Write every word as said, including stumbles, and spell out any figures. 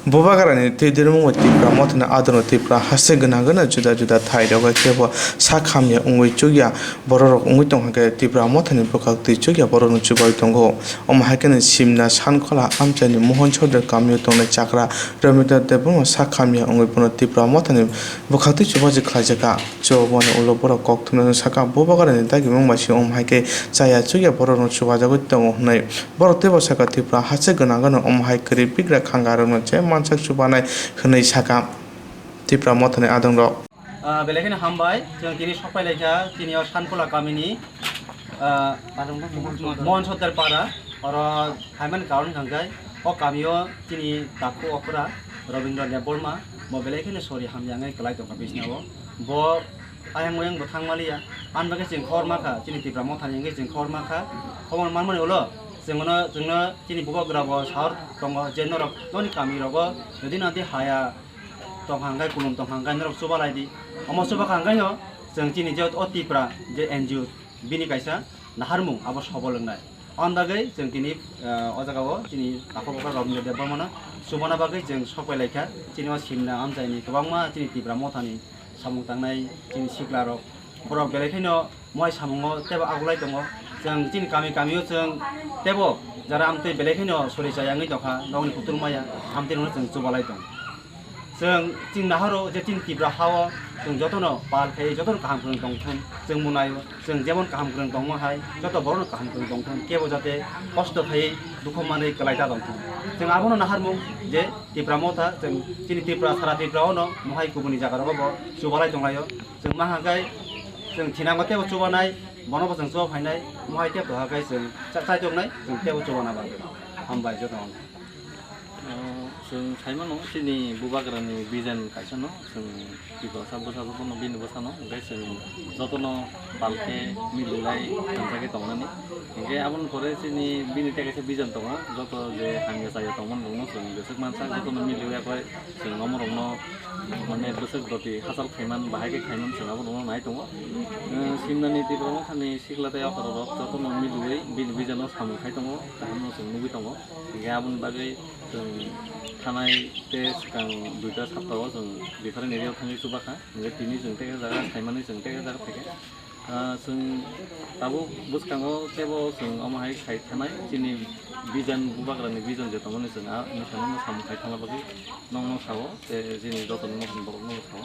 Bubagrani twi dirmung bai Tipra Mothani adongo Tipra haste gwnang gwnang juda juda thai rogo kebo sak hamya wngwi chukya bororok wngwi tongkha khe Tipra Mothani bwkhak twi chukya bororokno chubai tongo. Omo hai kheno Simna Sankhola amchaini Mohon Sordar kamio tongnai chakra Rabindra Debbarma sak hamya wngwi bono Tipra Mothani bwkhak twi chubaji khlaijakha. Chubabaini ulo borok kok thumnaino sakha, Bubagrani dagimung bai se omo hai khe chaya chukya bororokno chubajagwi tongo hwnwi. Borok teibo sakha, Tripura haste gwnang gwnang omo hai kwrwi bigra khangarokno je mansak chubanai hwnwi sakha Tipra Mothani adongrok. Ah, belai kheno hambai, chwng tini sok phai laikha, tini o Sanpula kamini, ah, Mohan Sottar para, oro phaimani karon hwnkhe o kamio chini takhu okra Robindra Debbarma, bo belai kheno sori hamya wngwi kwlai tongkha bisnao. Bo ayang oyang bo thang maliya, ani bagwi chwng khor makha, chini Tipra Mothani wngwi chwng khor makha. Khobor manmani ulo chwngno, chwngno chini bubagra bo sahor tongo je norok noni kami rogo jodi nadi haya tongkha hwnkhe, kulum tongkha hwnkhe norok chubalai di. Omo chubakha hwnkhe no chwng chini je o Tipra je N G O bini kaisa naharmung abo sobol wngnai. Aboni bagwi chwng tini, ah, o jaga o chini takhuk okra Robindra Debbarmano chubana bagwi chwng sok phai laikha. Chini o Simna amchaini kwbangma chini Tipra Mothani samung tangnai chini sikla rok, borok belai kheno mohai samungo teibo agulai tongo. Chwng chini kami kamio chwng teibo jara amtwi belai kheno sori chaya wngwi tongkha, nokni kutung maya amtwi rokno chwng chubalai tongo. Chwng chini nahoro je chini Tipra hao chwng jotono pal khai jotono kaham kwrwng tongthun, chwng munaio chwng jemon kaham kwrwng tongma hai joto borokno kaham kwrwng tongthun, kebo jate kosto khai dukho manwi kwlai ta tongthun. Chwng abono naharmung je Tipra Motha, chwng chini Tipra, sara Tripura ono mohai kubuni jaga rogo bo chubalai tonglaio. Chwng maha khai chwng thinango teibo chubanai, bono bo chwng chuba phainai, mohai teibo toha khai chwng cha-, chaitongnai, chwng teibo chubana bagwi. Hambai jotono. Ah, chwng saimano chini bubagrani vision kaisano, chwng Tiprasa bwsa jotono bini bwsano, hwnkhe chwng jotono palkhe mililai thansa khe tongnani. Hwnkhe aboni pore chini bini tei kaisa vision tongo, joto je hamya chaya tongmani rokno chwng jeswk mansa jotono miliwi akhoi chwng omo rokno mane bwswk doti hachal khaiman bahai khe khaiman chwng abo rokno nai tongo. Simnani Tipra Mothani sikla tei okra rok jotono miliwi bini vision o samung khai tongo, abono chwng nugwi tongo. Hingke aboni bagwi chwng thanai tei swkang duita saptao chwng different area o thangwi chubakha. Hingke tini chwng tei jaga saimani chwng tei jaga phaikha. Ah, chwng tabuk bwskango teibo chwng omo hai khai thanai chini vision bubagrani vision je tongmani chwng a wngkha samung khai thangna bagwi nokno sao tei chini joto nokni borokno sao.